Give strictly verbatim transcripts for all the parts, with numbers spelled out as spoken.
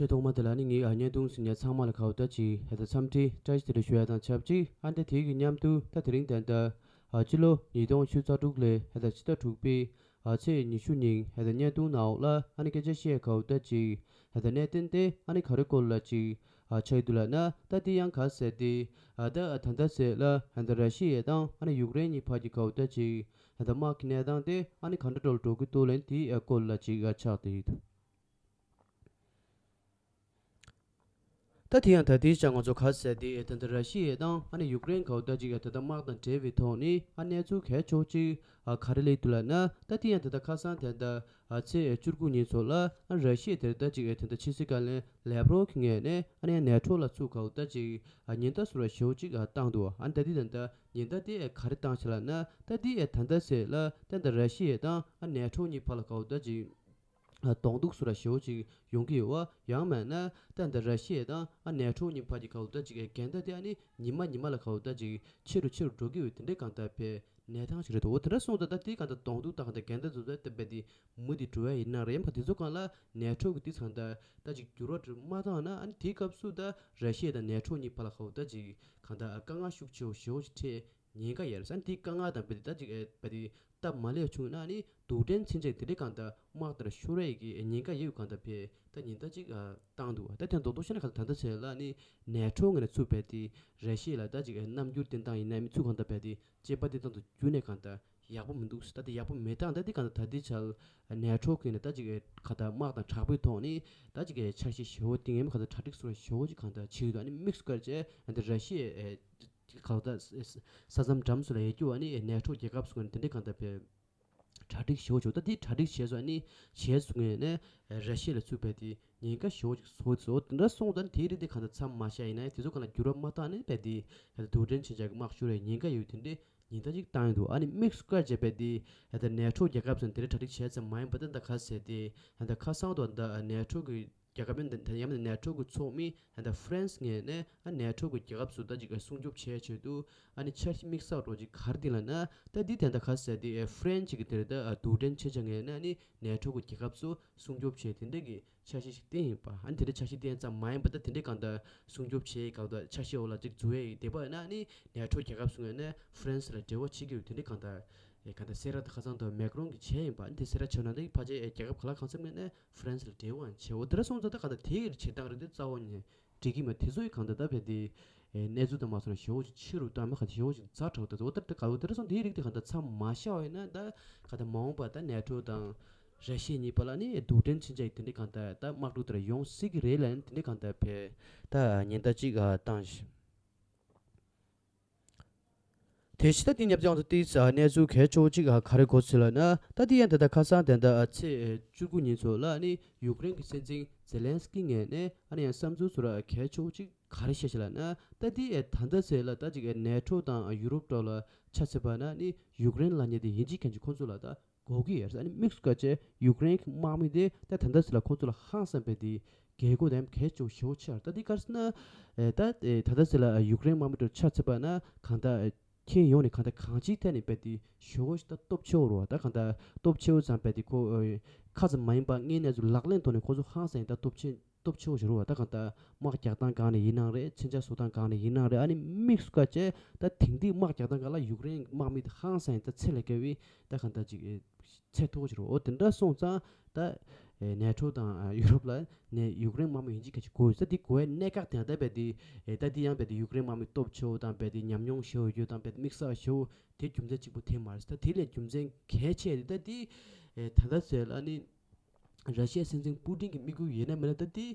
ཆེས་ཐོག་མ་དེ་ལ་ནི་ངས་ཨ་བརྙན་ཐུང་གཟིགས་མཁན་ཚང་མ་ལ་གའུ་ད་ཅིག་ཧེ་ད་འཚམས་འདྲི་བཀྲ་ཤིས་བདེ་ལེགས་ཞུ་ཡ་དང་ཆབས་ཅིག་ཨ་འདྲ་དེའི་གི་མཉམ་དུ་ད་དེ་རིང་ད་ལྟ་ཨ་སྤྱི་ལོ་ཉིས་སྟོང་བཅུ་རྩ་དྲུག་ལོའི་ཧེ་ད་ཕྱི་ཟླ་དྲུག་པའི་ཨ་ཚེས་ཉི་ཤུ་ཉིན་ཧེ་ད་བརྙན་ཐུང་ནང་འོག་ལ་ཨ་ནི་སྐད་ཆ་བཤད་གའུ་ད་ཅིག་ཧེ་ད་གནད་དོན་དེ་ཨ་ནི་ག་རེ་སྐོར་ལ་ཅིག་ཨ་ཆགས་ཡོད་འདུག་ལབ་ན། ད་དེ་ཡང་ག་ཟེར་དེ་ཨ་ད་ཨ་ད་ད་ཟེར་ལ་ཧེ་ད་ར་ཤི་ཡ་དང་ཨ་ནི་ཡུཀ་རེན་གཉིས་བར་གྱི་གའུ་ད་ཅིག་ཧེ་ད་དམག་གི་གནས་སྟངས་དེ་ཨ་ནི་ག་འདྲ་འགྲོ་འགྲོ་གི་འདུག་ལབ་དེའི་ཨ་སྐོར་ལ་ཅིག་ཨ་ཆགས་བསྡད་ཡོད་འདུག་ད་དེ་ཡང་ད་ལྟའི་ཆར་ང་ཚོ་ག་ཟེར་དེ་ད་ལྟ་ར་ཤི་ཡ་དང་ཨ་ནི་ཡུཀ་རེན་གའུ་ད་ཅིག་ད་ལྟ་དམག་དང་འབྲེལ་བའི་ཐོག་ནས་ཨ་གནས་ཚུལ་གལ་ཆེ་ཤོས་ཅིག་ཨ་ག་རེ་སླེབས་འདུག་ལབ་ན། ད་དེ་ཡང་ད་ལྟ་ཁ་སང་ད་ལྟ་ཨ་ཚེས་བཅུ་དགུ་ཉིན་ཚོ་ལ་ཨ་ར་ཤི་ཡ་དེར་ད་ཅིག་ད་ལྟ་ཕྱི་སྲིད་བཀའ་བློན་ལེབ་རོབ་ཀྱི་ངོས་ནས་ཨ་ནི་ནེ་ཊོ་ལ་ཚུར་གའུ་ད་ཅིག་ཨ་ཉེན་བརྡ་ཟུར་ཞེ་པོ་ཅིག་ཨ་བཏང་འདུག་ཨ་ད་དེ་ད་ལྟ་ཉེན་བརྡ་དེ་ག་རེ་བཏང་ཆེ་ལབ་ན། ད་དེ་ད་ལྟ་ཟེར་ལ་ད་ལྟ་ར་ཤི་ཡ་དང་ཨ་ནེ་ཊོ་གཉིས་བར་ལ་གའུ་ད་ཅིག་གདོང་གཏུག་སུ་ར་ཞེ་པོ་ཅིག་ཡོང་གི་ཡོད་པ། ཡང་མིན་ན་ད་ལྟ་ར་ཤི་ཡ་དང་ཨ་ནེ་ཊོ་གཉིས་བར་གྱི་གའུ་ད་ཅིག་འགལ་ཟླ་དེ་ཨ་ནི་ཉི་མ་ཉི་མ་ལ་གའུ་ད་ཅིག་ཆེ་རུ་ཆེ་རུ་འགྲོ་གི་ཡོད། དེ་འདྲའི་གང་ལྟར་བས་གནས་སྟངས་ཤིག་རེད་འདུག་འོ་དེ་འདྲ་སོང་ཙང་ད་དེ་གང་ལྟར་གདོང་གཏུག་དང་གང་ལྟར་འགལ་ཟླ་དེ་ཚོ་ད་ལྟ་བས་དེ་མུ་མཐུད་འགྲོ་ཡ་ཡིན་ན་རེད། ཡང་ག་དེ་ཚོ་གང་ལ་ནེ་ཊོ་གི་དེ་གང་ལྟར་ད་ཅིག་འགྱུར་བ་འགྲོ་མ་བཏང་ན་ཨ་ནི་དེའི་སྐབས་སུ་ད་ར་ཤི་ཡ་དང་ནེ་ཊོ་གཉིས་བར་ལ་གའུ་ད་ཅིག་གང་ལྟར་དཀའ་ངལ་ཤུགས་ཆེ་བོ་ཞེ་པོ་ཅིག་འཕྲད་ཉེན་ཁ་ཡོད་རེད་ཟེར། དེའི་དཀའ་ངལ་དང་བས་དེ་ད་ཅིག་ཨེ་བས་དེ་སྟབས་མ་ལེགས་བྱུང་ན་ནི་རྡུལ་ཕྲན་མཚོན་ཆ་དེ་འདྲའི་གང་ལྟར་དམག་དེར་ཤོར་ཡས་ཀྱི་ཉེན་ཁ་ཡོད་གང་ལྟར་བས་ད་ཉེན་བརྡ་ཅིག་ཨ་བཏང་འདུག་ད་དེ་རྡོག་རྡོག་བཤད་ན་གང་ལྟར་ད་ལྟ་བྱས་ལ་ནི་ནེ་ཊོ་ངོས་ནས་ཚུར་བས་དེ་ར་ཤི་ཡ་ལ་ད་ཅིག་ཨེ་རྣམ་འགྱུར་བསྟན་སྟངས་ཡིན་ན་མི་ཚུར་གང་ལྟར་བས་དེ་དཔྱད་པ་དེ་ཏང་དུ་བརྒྱུད་ནས་གང་ལྟར་ཡག་པོ་མི་འདུག་ད་དེ་ཡག་པོ་མེད་སྟངས་ད་དེ་གང་ལྟར་ད་ལྟའི་ཆར་ནེ་ཊོ་གི་ནས་ད་ཅིག་ཨེ་གང་ལྟར་དམག་དང་དྲག་པོའི་ཐོག་ནས་ད་ཅིག་ཨེ་འཆར་གཞི་ཞེ་པོ་བཏིང་ཡས་མ་གང་ལྟར་གྲ་སྒྲིག་སོགས་ཞེ་པོ་ཅིག་གང་ལྟར་བྱས་ཡོད། ད་ནི་དམིགས་སུ་བཀར་བྱས་ཨ་ནི་ར་ཤི་ཡ་ཨེ་གང་ལྟར་ས་མཚམས་འགྲམ་སུ་ལ་ཡོད་རྒྱུ་ཨ་ནི་ནེ་ཊོ་རྒྱལ་ཁབ་སུ་ནས་དེ་འདྲའི་གང་ལྟར་བས་གྲ་སྒྲིག་ཞེ་པོ་བྱུང་། ད་དེ་གྲ་སྒྲིག་བྱས་སོང་ཨ་ནི་བྱས་སོང་ངས་ནས་ར་ཤི་ཡ་ལ་ཚུར་བས་དེ་ཉེན་ཁ་ཞེ་པོ་ཅིག་བཟོ་ཚོ་དེ་འདྲ་སོང་ཙང་དེའི་རིགས་དེ་གང་ལྟར་མཚམས་མ་བཞག་ཡིན་ན་དེ་ཚོ་གང་ལ་འགྱུར་བ་མ་བཏང་ནས་བས་དེ་ཧ་ད་རྡུལ་ཕྲན་མཚོན་ཆ་གི་དམག་ཤོར་བའི་ཉེན་ཁ་ཡོད་དེ་འདྲའི་ཉེན་བརྡ་ཅིག་བཏང་ཡོད་འདུག་ཨ་ནི་དམིགས་སུ་བཀར་བྱས་པས་དེ་ཧ་ད་ནེ་ཊོ་རྒྱལ་ཁབ་ཚོས་དེ་འདྲའི་གྲ་སྒྲིག་བྱས་ཙམ་མ་ཡིན་པ་ད་ད་ག་ཟེར་དེ་ཧ་ད་ཁ་སང་དུ་ད་ནེ་ཊོ་གི་རྒྱལ་ཁབ་ཡང་ན་ཡང་ན་ནེ་ཊོ་གི་ཚོགས་མི་ད་ཧྥ་རན་སི་ངོས་ནས་ཨ་ནེ་ཊོ་གི་རྒྱལ་ཁབ་ཚོ་ད་ཅིག་སྲུང་སྐྱོབ་བྱེད་ཆེད་དུ་ཨ་ནི་འཆར་གཞི་དམིགས་བསལ་རོགས་ཅིག་ག་རེ་བཏིང་ལབ་ན། ད་འདི་དེ་འདྲ་ག་ཟེར་དེ་ཨེ་ཧྥ་རན་སི་གི་དེར་ད་ཨ་རྡུལ་ཕྲན་མཚོན་ཆ་ངོས་ནས་ཨ་ནི་ནེ་ཊོ་གི་རྒྱལ་ཁབ་ཚོ་སྲུང་སྐྱོབ་བྱེད་དེ་འདྲ་གི་འཆར་གཞི་ཞིག་བཏིང་ཡིན་པ། ཨ་ནི་དེ་འདྲ་འཆར་གཞི་བཏིང་ཙམ་མ་ཡིན་པ་ད་དེ་འདྲའི་གང་ལྟར་སྲུང་སྐྱོབ་བྱེད་གང་ལྟར་འཆར་གཞི་འོག་ལ་ཅིག་འཛུལ་ཡས་ཡིན། དེ་པ་ཡིན་ན་ཨ་ནི་ནེ་ཊོ་རྒྱལ་ཁབ་ཚོ་ངོས་ནས་ཧྥ་རན་སི་ལ་འབྲེལ་བ་བྱེད་ཀྱི་ཡོད། དེ་འདྲའི་གང་ལྟར་ཨེ་གང་ལྟར་སེ་ར་ད་ཁ་སང་དུ་མེག་རོན་གྱིས་བྱས་ཡིན་པ། ཨ་ནི་དེ་སེ་ར་བྱས་ན་དེ་ཕལ་ཆེར་ཨེ་རྒྱལ་ཁབ་ག་ལ་གང་འཚམ་ངོས་ནས་ཧྥ་རན་སི་ལ་འབྲེལ་བ་ཡང་བྱེད། འོ་དེ་འདྲ་སོང་ཙང་ད་ག་ད་དེའི་བྱེད་སྟངས་རིགས་དེ་རྩ་བ་ནས་འགྲིག་གི་མེད། དེ་ཚོ་ཡི་གང་ལྟར་ད་བས་དེ་ཨེ་གནས་ཚུལ་དང་མ་སོང་ན་ཞེ་པོ་ཅིག་ཆེ་རུ་བཏང་མ་གང་ཞེ་པོ་ཅིག་ཛ་དྲག་ད། འོ་དེ་ད་ག་འོ་དེ་འདྲ་སོང་དེའི་རིགས་དེ་གང་ལྟར་མཚམས་མ་བཞག་པ་ཡིན་ན་ད་ག་ད་མ་འོངས་པ་ད་ནེ་ཊོ་དང་ར་ཤི་ཡ་གཉིས་བར་ལ་ནི་རྡུལ་ཕྲན་མཚོན་ཆ་ཡི་དེ་འདྲའི་གང་ལྟར་ད་དམག་འཁྲུག་དེ་འདྲ་ཡོང་སྲིད་ཀྱི་རེད་ལབ་ནས་དེ་འདྲའི་གང་ལྟར་བས་ད་ཉེན་བརྡ་ཅིག་ཨ་བཏང་ཞིང་། དེ་ཕྱི་ད་དེ་ཉབ་ཅང་དུ་ཏིས་གནས་ཚུལ་གལ་ཆེ་བོ་གཅིག་ག་རེ་གོ་ཚུལ་ལ་ན། ད་དེ་ཡང་ད་ལྟ་ཁ་སང་དེ་འདྲ་ཚེས་བཅུ་དགུ་ཉིན་ཚོ་ལ་ནི་ཡུཀ་རེན་གྱི་སྲིད་འཛིན་ཛེ་ལན་སི་ཀི་ངོས་ནས་ཨ་ནི་ཡང་བསམ་ཚུལ་ཚོ་ར་གལ་ཆེ་བོ་གཅིག་ག་རེ་བཤད་ཤག་ལ་ན། ད་དེ་ད་ལྟ་ཚེས་ལ་ད་ཅིག་ནེ་ཊོ་དང་ཡུ་རོབ་ཐོག་ལ་ཆ་བཞག་པ་ན་ནི་ཡུཀ་རེན་ལབ་མཁན་དེ་ཡིན་གཅིག་མིན་གཅིག་ཁོང་ཚོ་ལ་ད་དགོས་ཀྱི་ཡོད་རེད། ཨ་ནི་དམིགས་སུ་བཀར་བྱས་ཡུཀ་རེན་གྱི་དམག་མི་དེ་ད་ད་ལྟ་ཚེས་ལ་ཁོང་ཚོ་ལ་ཧང་སངས་པའི་དེ་རྒྱལ་སྒོ་དེ་གལ་ཆེ་བོ་ཞེ་པོ་ཆགས་རེད། ད་དེ་ག་རེ་ཟེར་ན། ཨེ་ད་ཨེ་ད་ལྟ་ཚེས་ལ་ཡུཀ་རེན་དམག་མི་དེ་ཆ་བཞག་པ་ན་གང་ལྟར་ཨེ་ཁྱེད་ཡོང་ནས་གང་ལྟར་གང་ཅིའི་ཐད་ནས་རྦད་དེ་ཞེ་པོ་ཞིག་ད་སྟོབས་ཆེ་བོ་རེད་བ། ད་གང་ལྟར་སྟོབས་ཆེ་བོ་ཙམ་རྦད་དེ་ཁོ་ཨེ་ཁ་ཙམ་མ་ཡིན་པ་དངོས་གནས་ཚུལ་ལག་ལེན་ཐོག་ནས་ཁོ་ཚོ་ཧང་སངས་ཡིན། ད་སྟོབས་ཆེ་སྟོབས་ཆེ་བོ་ཞིག་རེད་བ། ད་གང་ལྟར་དམག་རྒྱག་སྟངས་སྒང་ནས་ཡིན་ནའང་རེད། མཚོན་ཆ་བཟོ་སྟངས་སྒང་ནས་ཡིན་ནའང་རེད། ཨ་ནི་དམིགས་སུ་བཀར་བྱས་ད་དེང་དུས་དམག་རྒྱག་སྟངས་སྒང་ལ་ཡུཀ་རེན་དམག་མི་དེ་ཧང་སངས་ཡིན། ད་ཚད་ལས་བརྒལ་བའི་ད་གང་ལྟར་ཅིག་ཨེ་ཚད་མཐོ་བོ་ཞིག་རེད། འོ་དེ་འདྲ་སོང་ཙང་ད་ཨེ་ནེ་ཊོ་དང་ཨ་ཡུ་རོབ་ལ་ནས་ཡུཀ་རེན་དམག་མི་ཡིན་གཅིག་མིན་གཅིག་དགོས་ཡོད་ས། དེ་དགོས་ཡའི་གནད་འགག་དེ་ཡང་ད་རྦད་དེ་ཨེ་ད་དེ་ཡང་རྦད་དེ་ཡུཀ་རེན་དམག་མི་སྟོབས་ཆེ་བོ་དང་རྦད་དེ་ཉམས་མྱོང་ཞེ་པོ་ཡོད་དང་རྦད་དེ་དམིགས་བསལ་ཞེ་པོ་དེ་རྒྱུ་མཚན་གཅིག་པུ་དེ་མ་རེད་ས། དེ་ལས་རྒྱུ་མཚན་གལ་ཆེ་དེ་ད་དེ་ཨེ་ད་ལྟ་ཚེས་ལ་ནི་ར་ཤི་ཡའི་སྲིད་འཛིན་པུ་ཏིན་གྱི་དམིགས་ཡུལ་ཡིན་ན་མིན་ན་ད་དེ་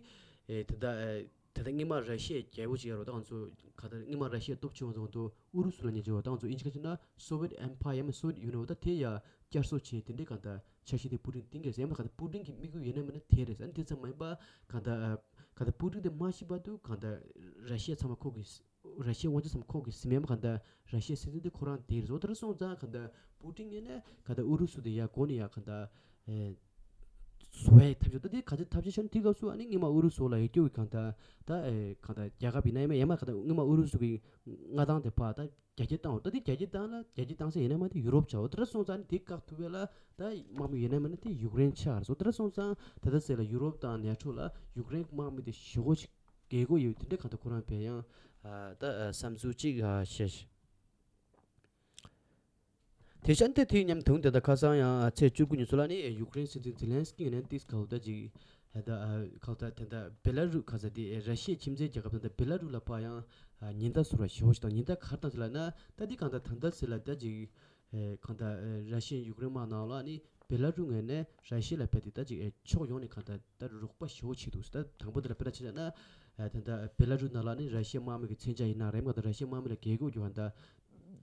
ཨེ་ད་ལྟ་ཨེ་ད་ལྟ་སྔོན་མ་ར་ཤི་ཡའི་རྒྱལ་པོ་ཅིག་ཡོད་རེད་བ། ད་ང་ཚོ་ག་ད་སྔོན་མ་ར་ཤི་ཡའི་སྟོབས་ཆེ་བ་ཚོ་ང་ཚོ་ཨུ་རུ་སུ་ལབ་མཁན་ཅིག་ཡོད་རེད་བ། ད་ང་ཚོ་དབྱིན་ཇི་སྐད་བཤད་ན་སོ་ཝེད་ཨེམ་ཕ་ཡར་ཡང་མིན་སོ་ཝེད་ཡུ་ནི་ཡོན་ད་དེ་ཡ་བསྐྱར་གསོ་བྱེད་དེ་འདྲའི་གང་ལྟར་འཆར་གཞི་དེ་པུ་ཏིན་བཏིང་གི་རེད་ཟེར། ཡང་མིན་གང་ལྟར་པུ་ཏིན་གྱི་དམིགས་ཡུལ་ཡིན་ན་མིན་ན་དེ་རེད་ཟེར། ཨ་ནི་དེ་ཙམ་མ་ཡིན་པ་གང་ལྟར་གང་ལྟར་པུ་ཏིན་དེ་མ་ཤི་བར་དུ་གང་ལྟར་ར་ཤི་ཡ་ཚང་མ་ཁོ་གི་ར་ཤི་ཡའི་དབང་ཆ་ཚང་མ་ཁོ་གི་ཟིན་མེད་མ་གང་ལྟར་ར་ཤི་ཡའི་སྲིད་འཛིན་དེ་ཁོ་རང་དེ་རེད་ཟེར། དེ་འདྲ་སོང་ཙང་གང་ལྟར་པུ་ཏིན་ངོས་ནས་གང་ལྟར་ཨུ་རུ་སུ་དེ་ཡ་སྒོ་ནས་ཡ་གང་ལྟར་ཨེ་ བཟོ་ཡའི་ཐབས་ཤེས། ད་དེ་ག་ཚོད་ཐབས་ཤེས་བྱས་ན། དེའི་སྐབས་སུ་ཨ་ནི་སྔོན་མ་ཨུ་རུ་སུ་ལ་ཡོད་རྒྱུ་གི་གང་ལྟར་ད་ཨེ་གང་ལྟར་རྒྱལ་ཁབ་ཡིན་ན་ཡང་མ་ཡང་མ་གང་ལྟར་སྔོན་མ་ཨུ་རུ་སུ་གི་མངའ་ཐང་དེ་ཕར་ད་རྒྱ་སྐྱེད་བཏང་བ། ད་དེ་རྒྱ་སྐྱེད་བཏང་ལ། རྒྱ་སྐྱེད་བཏང་ས་ཡིན་ན་མ་དེ་ཡུ་རོབ་ཆགས་འོ། དེ་འདྲ་སོང་ཙང་ཨ་ནི་དེ་བཀག་ཐུབ་པ་ལ་ད་དམག་མི་ཡིན་ན་མ་ན་དེ་ཡུཀ་རེན་ཆགས་རེད་སོ། དེ་འདྲ་སོང་ཙང་ད་ལྟ་ཟེར་ལ་ཡུ་རོབ་དང་ནེ་ཊོ་ལ་ཡུཀ་རེན་དམག་མི་དེ་ཞེ་པོ་ཞིག་རྒྱལ་སྒོ་ཡོད། དེ་འདྲ་གང་ལྟར་ཁོ་རང་བས་ཡང་ད་བསམ་ཚུལ་གཅིག་བཤད། དེ་བཞིན་དེ་དེའི་མཉམ་དུ་དེ་ད་ཁ་སང་ཡང་ཚེས་བཅུ་དགུ་ཉིན་སུ་ལ་ནི་ཡུཀ་རེན་སྲིད་འཛིན་ཛེ་ལན་སི་ཀི་ངོས་ནས་ཏིས་ཁ་ལོ་ད་ཅིག་ད་ཁ་ལོ་ད་དེ་ད་བེ་ལ་རུ་ཁ་ས་དེ་ར་ཤི་ཡའི་ཁྱིམ་མཚེས་རྒྱལ་ཁབ་དེ་ད་བེ་ལ་རུ་ལ་ཕར་ཡང་ཉེན་བརྡ་ཟུར་བ་ཞེ་པོ་ཞིག་དང་། ཉེན་བརྡ་ག་རེ་བཏང་ཟེར་ལབ་ན། ད་དེ་གང་ལྟར་ད་ལྟ་ཟེར་ལ་ད་ཅིག་གང་ལྟར་ར་ཤི་ཡའི་ཡུཀ་རེན་དམག་ནང་ལ་ནི་བེ་ལ་རུ་ངོས་ནས་ར་ཤི་ཡ་ལ་ཕེབས་ཏེ་ད་ཅིག་ཕྱོགས་ཡོངས་ནས་གང་ལྟར་ད་རོགས་པ་ཞེ་པོ་བྱེད་འདུག་ད་དང་པོ་དེ་ལ་དཔེར་ན་ཆ་བཞག་ན། ད་ལྟ་བེ་ལ་རུ་ནང་ལ་ནི་ར་ཤི་ཡའི་དམག་མི་གི་མཚོན་ཆ་ཡིན་ན་རེད་མ་གཏོགས་ར་ཤི་ཡའི་དམག་མི་ལ་རྒྱལ་སྒོ་རྒྱུ་བ་ད་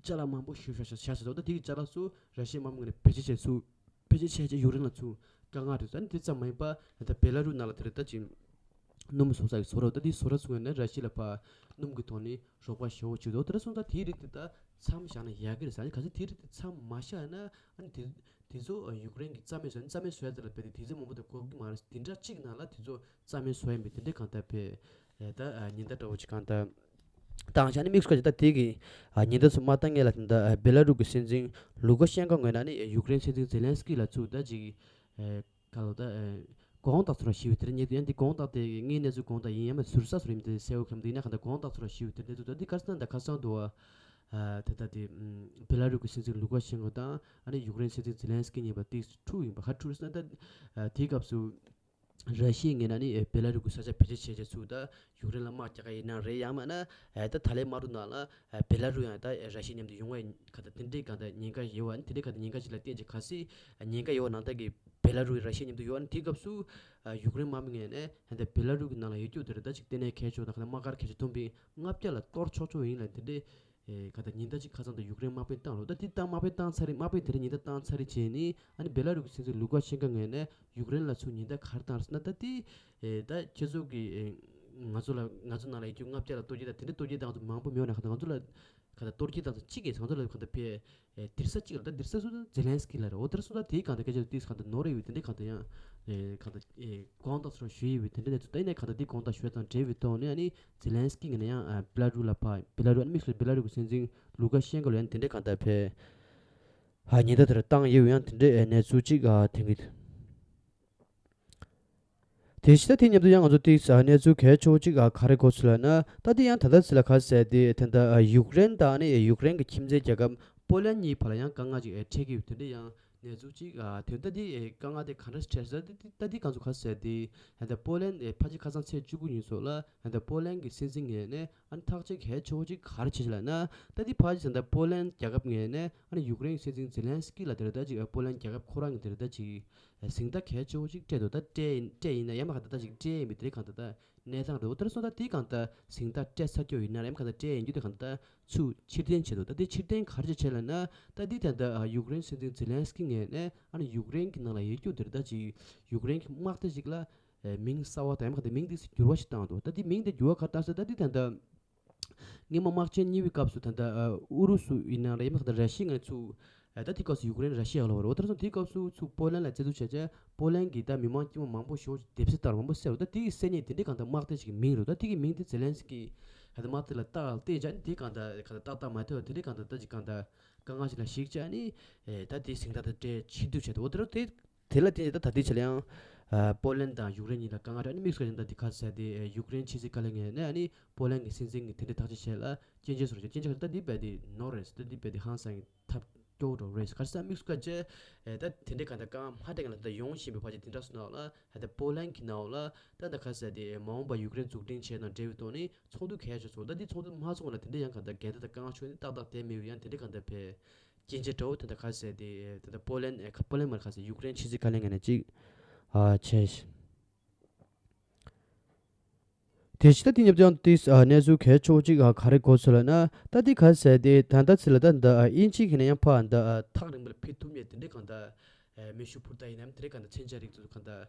ཅ་ལག་མང་པོ་ཞིག་བཞག་བཞག་བཞག་ཟེར་འདུག་ད་དེ་གི་ཅ་ལག་ཚོ་ར་ཤི་ཡའི་དམག་མི་ངོས་ནས་བེད་སྤྱོད་བྱས་ཚུལ། བེད་སྤྱོད་བྱས་རྗེས་ཡུཀ་རེན་ལ་ཚུར་བཀག་མངགས་རེད། ད་ནི་དེ་ཙམ་མ་ཡིན་པ་ད་ལྟ་བེ་ལ་རུ་ནང་ལ་དེ་རེད་ད་ཅིག་སྣུམ་བཟོ་ས་གི་བཟོ་ར། ད་དེ་བཟོ་ར་ཚུར་ངོས་ནས་ར་ཤི་ཡ་ལ་ཕར་སྣུམ་གི་ཐོག་ནས་རོགས་པ་ཞེ་པོ་བྱེད་འདུག་དེ་འདྲ་སོང་ཙང་དེའི་རིགས་དེ་ད་མཚམས་བཞག་ན་ཡག་གི་རེད་ཟེར། གལ་སྲིད་དེའི་རིགས་དེ་མཚམས་མ་བཞག་ན་ཨ་ནི་དེ་དེ་ཚོ་ཡུཀ་རེན་གྱི་རྩ་མེད་བཟོ། རྩ་མེད་བཟོ་ཡ་དེ་ལ་དཔེ་དེ་དེ་ཚོ་མང་པོ་དེ་གོ་གི་མ་རེད། དེ་འདྲ་གཅིག་ནང་ལ་དེ་ཚོ་རྩ་མེད་བཟོ་ཡ་མེད། དེ་འདྲའི་གང་ལྟར་བས་ད་ཉེན་བརྡ་འདྲ་བོ་ཅིག་གང་ལྟར་བཏང་བཞག་ནི་དམིགས་སུ་བཀར་ཅིག་ད་དེ་གི་ཉེན་བརྡ་ཚོ་མ་བཏང་སྔོན་ལ་ད་ལྟ་བེ་ལ་རུ་གི་སྲིད་འཛིན་ལུ་ཀ་ཤན་ཀོ་ངོས་ནས་ནི་ཡུཀ་རེན་སྲིད་འཛིན་ཛེ་ལན་སི་ཀི་ལ་ཚུར་ད་ཅིག་ག་ལ་ད་དགོངས་དག་ཚོར་བ་ཞི་བའི་དེར་ཉེ་དུ་ཡང་འདི་དགོངས་དག་དེ་ངའི་གནས་ཚུལ་དགོངས་དག་ཡིན་ཡང་མ་ཟུར་ས་ཟུར་ཡིན་དེ་གསལ་བོ་གམ་དེ་ཡིན་ན་གང་ལྟར་དགོངས་དག་ཚོར་བ་ཞི་བའི་དེར་གནས་ཚུལ་ད་འདི་ག་རེ་ཟེར་ན་ད་ཁ་སང་དུ་བ་ད་ད་དེ་བེ་ལ་རུ་གི་སྲིད་འཛིན་ལུ་ཀ་ཤན་ཀོ་དང་ཨ་ནི་ཡུཀ་རེན་སྲིད་འཛིན་ཛེ་ལན་སི་ཀི་གཉིས་པ་དེ་འཁྲུག་ཡིན་པ། ག་འཁྲུག་ཟེར་ན་ད་དེའི་སྐབས་སུ་ར་ཤི་ཡའི་ངོས་ནས་ནི་བེ་ལ་རུ་གི་ས་ཆ་བེད་སྤྱོད་བྱས་རྗེས་ཚུར་ད་ཡུཀ་རེན་ལ་དམག་རྒྱག་ག་ཡིན་ན་རེད། ཡང་མིན་ན་ད་ད་ལན་དམག་འཁྲུག་ནང་ལ་བེ་ལ་རུ་ཡང་ད་ར་ཤི་ཡ་མཉམ་དུ་ཡོང་བའི་ག་ད་དེ་འདྲའི་གང་ལྟར་ཉེན་ཁ་ཡོད་པ། ཨ་ནི་དེ་འདྲའི་གང་ལྟར་ཉེན་ཁ་ཞིག་ལ་བརྟེན་ཅིག་གལ་སྲིད་ཉེན་ཁ་ཡོད་པ་ནང་ལྟར་གྱི་བེ་ལ་རུ་ར་ཤི་ཡ་མཉམ་དུ་ཡོད་པ། ཨ་ནི་དེའི་སྐབས་སུ་ཡུཀ་རེན་དམག་མི་ངོས་ནས་ད་བེ་ལ་རུ་གི་ནང་ལ་ཡོད་རྒྱུ་དེ་རེད་ད་ཅིག་ལྟེ་གནས་གལ་ཆེ་བ་དང་གང་ལྟར་དམག་སྒར་གལ་ཆེ་མཐོན་པོ་ལྔ་བརྒྱ་ལ་གཏོར་ཆོག་ཆོག་ཡིན་ལ་དེ་འདྲའི་ཨེ་ག་ད་ཉེན་བརྡ་ཅིག་ཁ་སང་དུ་ཡུཀ་རེན་དམག་དཔོན་བཏང་རོགས། ད་དེ་ད་དམག་དཔོན་བཏང་ཚར་རེད། དམག་དཔོན་དེ་རིང་ཉེན་བརྡ་བཏང་ཚར་རེད་བྱས་ནི་ཨ་ནི་བེ་ལ་རུ་གི་སྲིད་འཛིན་ལུ་ཀ་ཤན་ཀོ་ངོས་ནས་ཡུཀ་རེན་ལ་ཚུར་ཉེན་བརྡ་ག་རེ་བཏང་རེད་ཟེར་ན། ད་དེ་ཨེ་ད་ཁྱེད་ཚོ་གི་ཨེ་ང་ཚོ་ལ་ང་ཚོ་ནང་ལ་ཡོད་རྒྱུ་ལྔ་བརྒྱ་ལ་གཏོར་རྒྱུ་དང་དེ་འདྲ་གཏོར་རྒྱུ་དང་ང་ཚོ་མང་པོ་མེད་ན་ག་ད་ང་ཚོ་ལ་ག་ད་གཏོར་རྒྱུ་དང་ཚོ་གཅིག་གིས་ང་ཚོ་ལ་ག་ད་ཕེ་ཨེ་དིར་ས་གཅིག་ལ་ད་དིར་ས་སུ་ད་ཛེ་ལན་སི་ཀི་ལ་རེད། འོ་དེར་སུ་ད་དེའི་གང་ད་སྐད་ཆ་དེ་གང་ད་ནོར་རེ་ཡོད་དེ་འདྲ་གང་ད་ཡང་ཨེ་གང་ད་ཨེ་དགོངས་དག་ཚོར་ཞུ་ཡི་བས་དེ་འདྲ་གནས་ཚུལ་ད་ཡིན་ནའི་གང་ད་དེ་དགོངས་དག་ཞུ་ཡ་དང་འབྲེལ་བའི་ཐོག་ནས་ཨ་ནི་ཛེ་ལན་སི་ཀི་ངོས་ནས་ཡང་ཨ་བེ་ལ་རུ་ལ་ཕར་བེ་ལ་རུ་ཨ་ནི་དམིགས་སུ་བེ་ལ་རུ་གི་སྲིད་འཛིན་ལུ་ཀ་ཤན་ཀོ་ལ་ཡང་དེ་འདྲ་གང་ད་ཕེ་ཨ་ཉེན་བརྡ་དེར་བཏང་ཡོད། ཡང་དེ་འདྲའི་ཨེ་གནས་ཚུལ་གཅིག་ཨ་ཐེངས་གི། དེ་བཞིན་ད་དེ་མཉམ་དུ་ཡང་ང་ཚོ་ཏིག་ཙ་གནས་ཚུལ་གལ་ཆེ་བོ་གཅིག་ཨ་ག་རེ་གོ་ཚུལ་ལབ་ན། ད་དེ་ཡང་ད་ལྟ་ཚུལ་ལ་ག་ཟེར་དེ་ད་ལྟ་ཡུཀ་རེན་དང་ནི་ཡུཀ་རེན་གྱི་ཁྱིམ་མཚེས་རྒྱལ་ཁབ་པོ་ལན་གཉིས་བར་ལ་ཡང་དཀའ་ངལ་ཅིག་འཕྲད་ཀྱི་ཡོད་དེ་འདྲ་ཡང་གནས་ཚུལ་གཅིག་ཨ་དེ་ད་དེ་དཀའ་ངལ་དེ་ག་འདྲ་འཕྲད་ཟེར་ད་དེ་ད་དེ་གང་ཚོ་ག་ཟེར་དེ་ད་ལྟ་པོ་ལན་ཕལ་ཆེར་ཁ་སང་ཚེས་བཅུ་དགུ་ཉིན་སོགས་ལ་ད་ལྟ་པོ་ལན་གྱི་སྲིད་འཛིན་ངོས་ནས་ཨ་ནི་ཐག་གཅོད་གལ་ཆེ་བོ་གཅིག་ག་རེ་བྱེད་ལབ་ན། ད་དེ་ཕལ་ཆེར་ད་ལྟ་པོ་ལན་རྒྱལ་ཁབ་ངོས་ནས་ཨ་ནི་ཡུཀ་རེན་གྱི་སྲིད་འཛིན་ཛེ་ལན་སི་ཀི་ལ་དེ་རེད་ད་ཅིག་པོ་ལན་རྒྱལ་ཁབ་ཁོ་རང་གི་དེ་རེད་ད་ཅིག་གཟེངས་རྟགས་གལ་ཆེ་བོ་ཅིག་སྤྲད་འདུག་ད་སྤྲད་ཡིན་སྤྲད་ཡིན་ན་ཡང་མ་ག་ད་ད་ཅིག་སྤྲད་ཡིན་པའི་དེ་རིང་གང་ད་ད་གནས་སྟངས་རེད། འོ་དེར་སོང་ད་དེ་གང་ད་གཟེངས་རྟགས་སྤྲད་ཚར་རྒྱུ་ཡིན་ན་ཡང་མ་ག་ད་སྤྲད་ཡིན་རྒྱུ་དེ་གང་ད་ད་ཚུར་ཕྱིར་འཐེན་བྱས་འདུག་ད་དེ་ཕྱིར་འཐེན་ག་རེ་བྱས་ལབ་ན། ད་དེ་ད་ད་ཡུཀ་རེན་སྲིད་འཛིན་ཛེ་ལན་སི་ཀི་ངོས་ནས་ཨ་ནི་ཡུཀ་རེན་གྱི་ནང་ལ་ཡོད་རྒྱུ་དེར་ད་ཅིག་ཡུཀ་རེན་གྱི་དམག་སྡེ་ཞིག་ལ་མིང་གསར་བ་དང་ཡང་མ་ག་ད་མིང་དེ་འགྱུར་བ་ཞིག་བཏང་འདུག་ད་དེ་མིང་དེ་འགྱུར་བ་ག་རེ་བཏང་ཟེར་ད་དེ་ད་ད། སྔོན་མ་དམག་ཆེན་གཉིས་པའི་སྐབས་སུ་ད་ལྟ་ཨུ་རུ་སུ་ཡིན་ན་རེད་མ་ག་ད་ར་ཤི་ཡ་ཚུར་ད་དེ་སྐབས་སུ་ཡུཀ་རེན་ར་ཤི་ཡ་ལ་བར་འོ་དེར་སོང་དེ་སྐབས་སུ་ཚུར་པོ་ལན་ལ་རྩིས་སྤྲོད་བྱས་རྗེས་པོ་ལན་གྱི་ད་མི་མང་དཀྱུས་མ་མང་པོ་ཞེ་པོ་ཅིག་སྡེབ་གསོད་བཏང་མང་པོ་བསད་རོ། ད་དེ་གི་བསད་ཉེས་དེ་འདྲའི་གང་ད་དམག་སྡེ་ཞིག་གི་མིང་རེད། ད་དེ་གི་མིང་དེ་ཛེ་ལན་སི་ཀི་ད་དམག་སྡེ་ལ་བཏགས་ཏེ་བྱས་ནས་དེ་གང་ད་གང་ད་ཏག་ཏག་མ་ཐེ་བ་དེ་འདྲའི་གང་ད་ད་ཅིག་གང་ད་དཀའ་ངལ་ཞིག་ལ་གཞིགས་བྱས་ནས་ད་དེ་གཟེངས་རྟགས་དེ་སྤྲད་ཕྱིར་བསྡུ་བྱས་ཏེ་འོ་དེར་དེ། དེ་ལ་བརྟེན་ནས་ད་ད་ལྟའི་ཆ་ལ་ཡང་ཨ་པོ་ལན་དང་ཡུཀ་རེན་གཉིས་ལ་དཀའ་ངལ་རེད། ཨ་ནི་དམིགས་སུ་བཀར་ན་ད་འདི་ག་ཟེར་ཏེ་ཡུཀ་རེན་ཕྱི་སྲིད་བཀའ་བློན་ངོས་ནས་ཨ་ནི་པོ་ལན་གྱི་སྲིད་འཛིན་གྱིས་དེ་འདྲའི་ཐག་གཅོད་བྱས་ལ་སྐྱོན་བརྗོད་སོགས་རེད། སྐྱོན་བརྗོད་ད་འདི་རྦད་དེ་ནོར་རེད་ཟེར། ད་འདི་རྦད་དེ་ཧང་སང་གི་ཐབས་སྐྱོ་བོ་འགྲོ་རེད་ཟེར། ག་རེ་ཟེར་དམིགས་སུ་བཀར་བྱས་ཨེ་ད་དེ་འདྲའི་ག་ད་དཀའ་ངལ་མ་འཕྲད་མཁན་ལ་ད་ཡོང་བཞིན་པའི་བར་གྱི་དེ་འདྲ་སོང་ན་ལ་ད་ད་པོ་ལན་གྱི་ནང་ལ་ད་ད་ག་ཟེར་ཏེ་མ་འོངས་པ་ཡུཀ་རེན་འཛུགས་སྐྲུན་བྱས་དང་འབྲེལ་བའི་ཐོག་ནས་ཚོགས་འདུ་གལ་ཆེ་ཚོགས། ད་འདི་ཚོགས་འདུ་མ་ཚོགས་ལ་དེ་འདྲ་ཡང་ག་ད་འགལ་ཟླ་ད་དཀའ་ངལ་ཆོད་ནས་ཏག་ཏག་བསྡད་མེད་པའི་ཡང་དེ་འདྲའི་ག་ད་བས། རྐྱེན་ཆེ་འདྲ་བོ་དེ་འདྲ་ག་ཟེར་ཏེ་དེ་འདྲ་པོ་ལན་ཨེ་ཁ་པོ་ལན་མར་ག་ཟེར་ཡུཀ་རེན་ཕྱི་སྲིད་བཀའ་བློན་ངོས་ནས་ཅིག་ཨ་བྱས། དེ་ཕྱི་ད་དེ་ཉབ་ཅང་དེ་ཨ་གནས་ཚུལ་གལ་ཆེ་བོ་ཅིག་ཨ་ག་རེ་གོ་ཚུལ་ལབ་ན། ད་དེ་ག་ཟེར་ཏེ་ད་ལྟ་ཚེ་ལ་ད་འདི་ཨ་དབྱིན་ཇི་གི་ནས་ཡང་ཕར་འདི་ཨ་ཐག་རིང་པོ་ལ་ཕེབས་ཐུབ་མེད་དེ་འདྲའི་གང་ལྟར་ མེ་ཤུགས་འཕུར་མདའ་ཡིན་ནམ་དེ་རིང་གང་ལྟར་མཚོན་ཆ་རིགས་ཚོ་གང་ལྟར་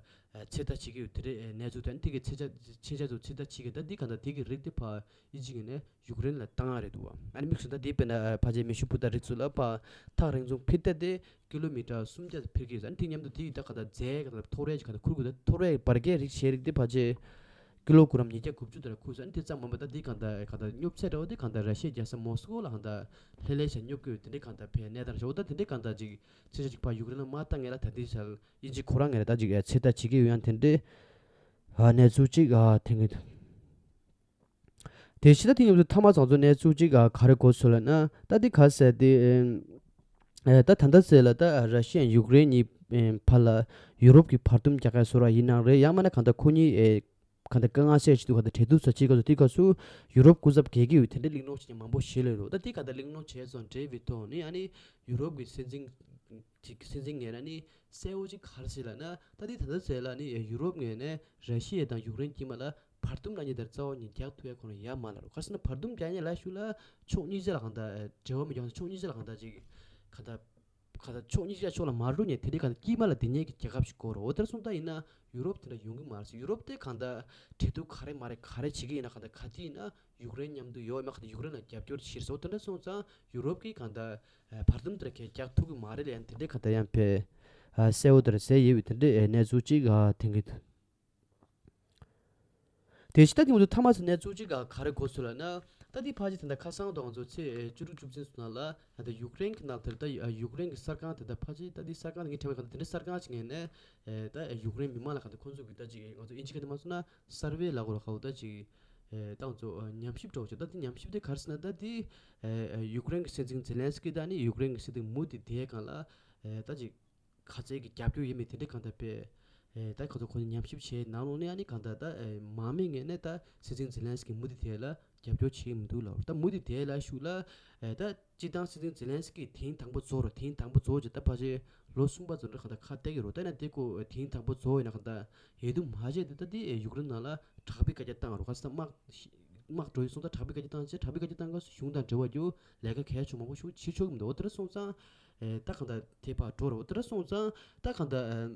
ཚོད་ལྟ་བྱེད་ཀྱི་ཡོད། དེ་རིང་གནས་ཚུལ་དང་དེ་གི་མཚོན་ཆ་མཚོན་ཆ་ཚོ་ཚོད་ལྟ་བྱེད་ཀྱི་ད་འདི་གང་ལྟར་དེ་གི་རིགས་དེ་ཕར་དབྱིན་ཇི་ངོས་ནས་ཡུཀ་རེན་ལ་བཏང་ཡ་རེད་འདུག་བ། ཨ་ནི་དམིགས་སུ་ད་འདི་དཔེར་ན་ཕལ་ཆེར་མེ་ཤུགས་འཕུར་མདའ་རིགས་ཚོ་ལ་ཕར་ཐག་རིང་ཙམ་འཕུར་ཏེ་དེ་ཀི་ལོ་མི་ཊར་སུམ་བརྒྱ་འཕུར་གྱི་ཡོད། ཨ་ནི་དེ་མཉམ་དུ་དེ་ཡི་ད་གང་ལྟར་རྫས་གང་ལྟར་ཐོག་རས་ཀྱི་གང་ལྟར་འཁུར་དགོས། ད་ཐོག་རས་ཀྱི་འབར་གས་རིགས་ཞེ་རིགས་དེ་ཕལ་ཆེར་ཀི་ལོ་གི་རམ་ཉིས་བརྒྱ་དགུ་བཅུ་དེ་འདྲ་འཁུར་སོང་། ཨ་ནི་དེ་ཙམ་མིན་པ་ད་དེ་གང་ལྟར་གང་ལྟར་སྙོབ་ཚད་འདྲ་བོ་དེ་གང་ལྟར་ར་ཤི་ཡའི་རྒྱལ་ས་མོ་སི་ཀོ་ལ་གང་ལྟར་ལྷོད་ལྷོད་བྱས་སྙོབ་ཀྱི་ཡོད། དེ་འདྲའི་གང་ལྟར་ཕར་གནས་སྟངས་རེད་ཤག་འོ་ད་དེ་འདྲའི་གང་ལྟར་ཅིག་ཚོད་ཆ་ཅིག་ཕར་ཡུཀ་རེན་ལ་མ་བཏང་ངེས་ལ་ད་ལྟའི་ཆར་དབྱིན་ཇི་ཁོ་རང་ངོས་ནས་ད་ཅིག་ཚོད་ལྟ་བྱེད་ཀྱི་ཡོད། ཡང་དེ་འདྲའི་ཨ་གནས་ཚུལ་ཅིག་ཨ་ཐོན་གྱི་འདུག་དེ་ཕྱི་ད་དེ་མཉམ་དུ་མཐའ་མ་ཚང་ཚོ་གནས་ཚུལ་ཅིག་ཨ་ག་རེ་གོ་སོང་ལབ་ན། ད་དེ་ག་ཟེར་དེ་ཨེ་ད་ད་ལྟ་ཟེར་ལ་ད་ར་ཤི་ཡ་ཡུཀ་རེན་གཉིས་ཨེ་བར་ལ་ཡུ་རོབ་ཀྱི་བར་འདུམ་རྒྱག་ག་བཟོ་འདྲ་ཡིན་ནའང་རེད། ཡང་མིན་ན་གང་ལྟར་ཁོ་གཉིས་ཨེ་གང་ལྟར་དཀའ་ངལ་སེལ་ཆེད་དུ་གང་ལྟར་གྲོས་བསྡུར་ཚོ་བྱེད་དགོས་སོ། དེའི་སྐབས་སུ་ཡུ་རོབ་སྐུ་ཚབ་རྒྱལ་ཁབ་ཡོད་དེ་འདྲའི་གླེང་སློང་བྱེད་མཁན་མང་པོ་ཞིག་སླེབས་འདུག་ད་དེ་གང་ལྟར་གླེང་སློང་བྱས་སོང་འབྲེལ་བའི་ཐོག་ནས་ཨ་ནི་ཡུ་རོབ་ཀྱི་སྲིད་འཛིན་ཅིག་སྲིད་འཛིན་ངོས་ནས་ཨ་ནི་གསལ་བོ་ཅིག་ག་རེ་ཟེར་ལབ་ན། ད་དེ་ད་ལྟ་ཟེར་ལ་ཨ་ནི་ཡུ་རོབ་ངོས་ནས་ར་ཤི་ཡ་དང་ཡུཀ་རེན་དཀྱིལ་མ་ལ་བར་འདུམ་ལབ་མཁན་དེ་རྩ་བ་ནས་རྒྱག་ཐུབ་ཡ་ཁོ་རང་ཡ་མ་ལ་རུ། ག་རེ་ཟེར་ན་བར་འདུམ་རྒྱག་མཁན་ལ་ཞུ་ལ་ཕྱོགས་གཉིས་ཆ་ལ་གང་ལྟར་འབྲེལ་བ་མི་འཇོག་ན་ཕྱོགས་གཉིས་ཆ་ལ་གང་ལྟར་ཅིག་གང་ལྟར་ག་ད་ཕྱོགས་གཉིས་ཀྱི་ཕྱོགས་ལ་མ་འགྲོ་ནས་དེ་འདྲའི་གང་ལྟར་དཀྱིལ་མ་ལ་བསྡད་མཁན་གྱི་རྒྱལ་ཁབ་ཞིག་དགོས་རེད། འོ་དེར་སོང་ད་ཡིན་ན་ཡུ་རོབ་དེ་འདྲ་ཡོང་གི་མ་རེད་ཟེར། ཡུ་རོབ་དེ་གང་ལྟར་འབྲེལ་གཏུག་ག་རེ་མ་རེད་ག་རེ་བྱེད་ཀྱི་ཡིན་ན་གང་ལྟར་ག་དུས་ཡིན་ན་ཡུཀ་རེན་མཉམ་དུ་ཡོད་མ་གང་ལྟར་ཡུཀ་རེན་ལ་རྒྱབ་སྐྱོར་བྱེད་ཟེར། འོ་དེ་འདྲ་སོང་ཙང་ཡུ་རོབ་ཀྱིས་གང་ལྟར་བར་འདུམ་དེ་འདྲ་གས་རྒྱག་ཐུབ་ཀྱི་མ་རེད་ལ་ཡང་དེ་འདྲའི་གང་ལྟར་ཡང་ཕེ་གསལ་བོ་དེ་འདྲ་ཟེར་ཡོད་པའི་དེ་འདྲའི་གནས་ཚུལ་ཅིག་ཐོན་གྱི་འདུག་དེ་ཕྱི་ད་དེ་མོ་དུ་ཐ་མ་སི་གནས་ཚུལ་གཅིག་ག་ག་རེ་གོ་སོང་ལབ་ན། ད་དེ་ཕལ་ཆེར་ད་ལྟ་ཁ་སང་དང་ང་ཚོ་ཚེས་བཅུ་དྲུག་བཅུ་བདུན་ཚོ་ནང་ལ་ད་ལྟ་ཡུཀ་རེན་གྱི་ནང་དེར་ད་ཡུཀ་རེན་གྱི་གསར་ཁང་དེ་ད་ཕལ་ཆེར་ད་དེ་གསར་ཁང་དེ་ངས་དྲན་པ་ག་ད་དེ་འདྲ་གསར་ཁང་ཅིག་ངོས་ནས་ད་ཡུཀ་རེན་མི་མང་ལ་ག་ད་ཁོང་ཚོ་གི་ད་ཅིག་ང་ཚོ་ཨིན་ཇི་སྐད་དུ་མ་སོང་ན་སར་ཝེ་ལ་གོ་ལ་ག་འོ་ད་ཅིག་ད་ང་ཚོ་ཉམས་ཞིབ་འགྲོ་ཅིག་ད་དེ་ཉམས་ཞིབ་དེ་ག་རེ་ཟེར་ན་ད་དེ་ཡུཀ་རེན་གྱི་སྲིད་འཛིན་ཛེ་ལན་སི་ཀི་ད་ནི་ཡུཀ་རེན་གྱི་སྲིད་འཛིན་མུ་དི་དེའི་སྒང་ལ་ད་ཅིག་ག་ཚད་ཀྱི་རྒྱབ་སྐྱོར་ཡོད་མེད་དེ་འདྲའི་གང་ལྟར་དཔེ། ཨེ་ད་ཁོ་ཚོ་ཁོ་ཚོ་ཉམས་ཞིབ་བྱས་ནང་ལོགས་ནས་ཨ་ནི་གང་ལྟར་ད་ཨེ་མང་མོས་ངོས་ནས་ད་སྲིད་འཛིན་ཛེ་ལན་སི་ཀི་མུ་དི་དེ་ལ་རྒྱབ་སྐྱོར་བྱེད་ཀྱི་མི་འདུག་ལབ། ད་མུ་དི་དེ་ལ་ཞུ་ལ་ཨེ་ད་སྤྱིར་བཏང་སྲིད་འཛིན་ཛེ་ལན་སི་ཀི་དེང་དང་པོ་རྫོགས་རོགས། དེང་དང་པོ་རྫོགས་ཀྱི་ད་ཕལ་ཆེར་ལོ་གསུམ་པ་ཙམ་རེ་གང་ལྟར་ཁ་གཏད་ཀྱི་རོགས། ད་ན་དེ་ཁོ་དེང་དང་པོ་རྫོགས་ཡིན་ན་གང་ལྟར་འོས་བསྡུ་མ་བྱས་དེ་ད་དེ་ཡུཀ་རེན་ནང་ལ་དྲག་པོའི་བཀའ་རྒྱ་བཏང་རོགས། ཁ་སང་དམག་དམག་འགྲོ་ཡི་སོང་ད་དྲག་པོའི་བཀའ་རྒྱ་བཏང་ཚེ་དྲག་པོའི་བཀའ་རྒྱ་བཏང་སྐབས་སུ་གཞུང་དང་འབྲེལ་བ་རྒྱུ་ལས་ཀ་གལ་ཆེ་མང་པོ་ཞིག་བྱེད་ཆོག་གི་མི་འདུག་འོ་དེ་འདྲ་སོང་ཙང་ཨེ་ད་གང་ལྟར་དེ་ཕར་འགྲོ་རོགས། འོ་དེ་འདྲ་སོང་ཙང་ད་གང་ལྟར་ཨེ་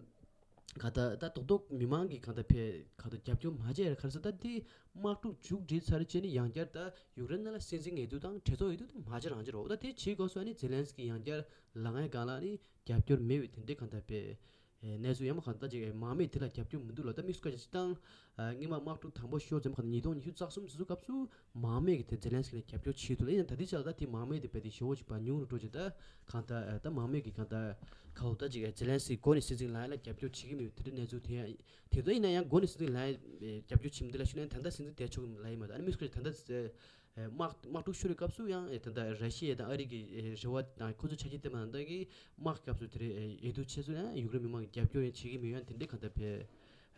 ག་ད་ད་རྡོག་རྡོག་མི་མང་གིས་གང་ལྟར་ཕེ་ག་ད་རྒྱབ་སྐྱོར་མ་བྱས་ར་ག་རེ་ཟེར། ད་དེ་དམག་འཁྲུག་མཇུག་སྒྲིལ་ཚར་རྗེས་ནི་ཡང་བསྐྱར་ད་ཡུཀ་རེན་ནང་ལ་སྲིད་འཛིན་འོས་བསྡུ་དང་གྲོས་ཚོགས་འོས་བསྡུ་དེ་མ་བྱེད་རང་བྱེད་རོགས། ད་དེ་བྱེད་དགོས་སོང་ནི་ཛེ་ལན་སི་ཀི་ཡང་བསྐྱར་ལངས་ཡ་སྒང་ལ་ནི་རྒྱབ་སྐྱོར་མེད་པའི་དེ་འདྲའི་གང་ལྟར་ཕེ་ཨེ་གནས་ཚུལ་ཡང་མ་གང་ལྟར་ཅིག་ཨེ་མང་མོས་དེ་ལ་རྒྱབ་སྐྱོར་མི་འདུག་ལ། ད་དམིགས་སུ་བཀར་ཅིག་སྤྱིར་བཏང་ཨ་སྔོན་མ་དམག་འཁྲུག་དང་པོ་ཤོར་ཙམ་གང་ལྟར་ཉིས་སྟོང་ཉི་ཤུ་རྩ་གསུམ་ཙམ་སྐབས་སུ་མང་མོས་ཀྱིས་དེ་ཛེ་ལན་སི་ཀི་ལ་རྒྱབ་སྐྱོར་བྱེད་འདུག་ལ། ཡིན་ན་ད་ལྟའི་ཆར་ད་དེ་མང་མོས་དེ་རྦད་དེ་ཞེ་པོ་ཅིག་ཕར་ཉུང་རུ་འགྲོ་ཅིག་ད་གང་ལྟར་ཨ་ད་མང་མོས་ཀྱིས་གང་ལྟར་ག་འོ་ད་ཅིག་ཨེ་ཛེ་ལན་སི་ཀི་འགོ་ནས་སྲིད་འཛིན་ལངས་ཡ་ལ་རྒྱབ་སྐྱོར་བྱེད་ཀྱི་མེད་པའི་དེ་འདྲའི་གནས་ཚུལ་དེ་ཡང་དེ་ཚོ་ཡིན་ན་ཡང་འགོ་ནས་སྲིད་འཛིན་ལངས་ཡ་རྒྱབ་སྐྱོར་བྱེད་མི་འདུག་ལ་ཞུ་ན་ད་ལྟ་སྲིད་འཛིན་བསྡད་ཆོག་གི་མ་ལ་ཡིན་མ་ད་ཨ་ནི་དམིགས་སུ་བཀར་ད་ལྟ་དམག་དམག་འཁྲུག་ཤོར་བའི་སྐབས་སུ་ཡང་ཨེ་ད་ལྟ་ར་ཤི་ཡ་དང་ཨ་རི་གི་ཨེ་རེ་བ་དང་ཁོ་ཚོ་ཆ་རྐྱེན་བསྟན་པ་ནང་ལྟར་གྱི་དམག་སྐབས་སུ་དེ་རེད་ཨེ་འོས་བསྡུ་ཆེད་སུ་ཡང་ཡུཀ་རེན་མི་མང་གི་རྒྱབ་སྐྱོར་ཡང་བྱེད་ཀྱི་མེད་ཡང་དེ་འདྲའི་གང་ལྟར་ཕེ་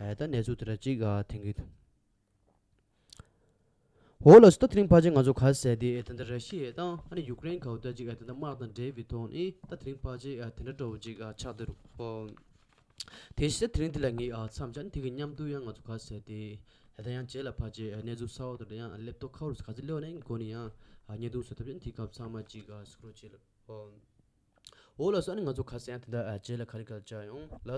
ཨེ་ད་གནས་ཚུལ་དེ་འདྲ་གཅིག་ཨ་ཐོན་གྱི་འདུག་འོ་ལགས་སོ། ད་དེ་རིང་ཕལ་ཆེར་ང་ཚོ་ག་ཟེར་དེ་ཨེ་ད་ལྟ་ར་ཤི་ཡ་དང་ཨ་ནི་ཡུཀ་རེན་ག་འོ་ད་ཅིག་ཨེ་ད་ལྟ་དམག་དང་འབྲེལ་བའི་ཐོག་ནས་ད་དེ་རིང་ཕལ་ཆེར་ཨེ་དེ་འདྲ་འདྲ་བོ་ཅིག་ཨ་ཆགས་བསྡད་རུང་། དེ་བཞིན་དེ་རིང་འདི་ལ་ངས་ཨ་མཚམས་བཅད་ནས་དེ་གི་མཉམ་དུ་ཡང་ང་ཚོ་ག་ཟེར་དེ་ད་ལྟ་ཡང་རྗེས་ལ་ཕལ་ཆེར་ཨ་གནས་ཚུལ་གསར་བ་དང་ཡང་ལེབ་ཊོབ་ཁ་བར་ག་ཚོད་སླེབས་ནས་འགོ་ནས་ཡང་ཨ་བརྙན་ཐུང་བཟོ་ཐབས་ཡང་དེ་སྐབས་ཚང་མ་ཅིག་ཨ་གཟིགས་རོགས་བྱེད་ལ། འོ་ལགས་སོ། ཨ་ནི་ང་ཚོ་ག་ཟེར་ཡང་དེ་འདྲ་ཨ་རྗེས་ལ་ག་རེ་ག་ལ་བཅར་ཡོང་ལགས།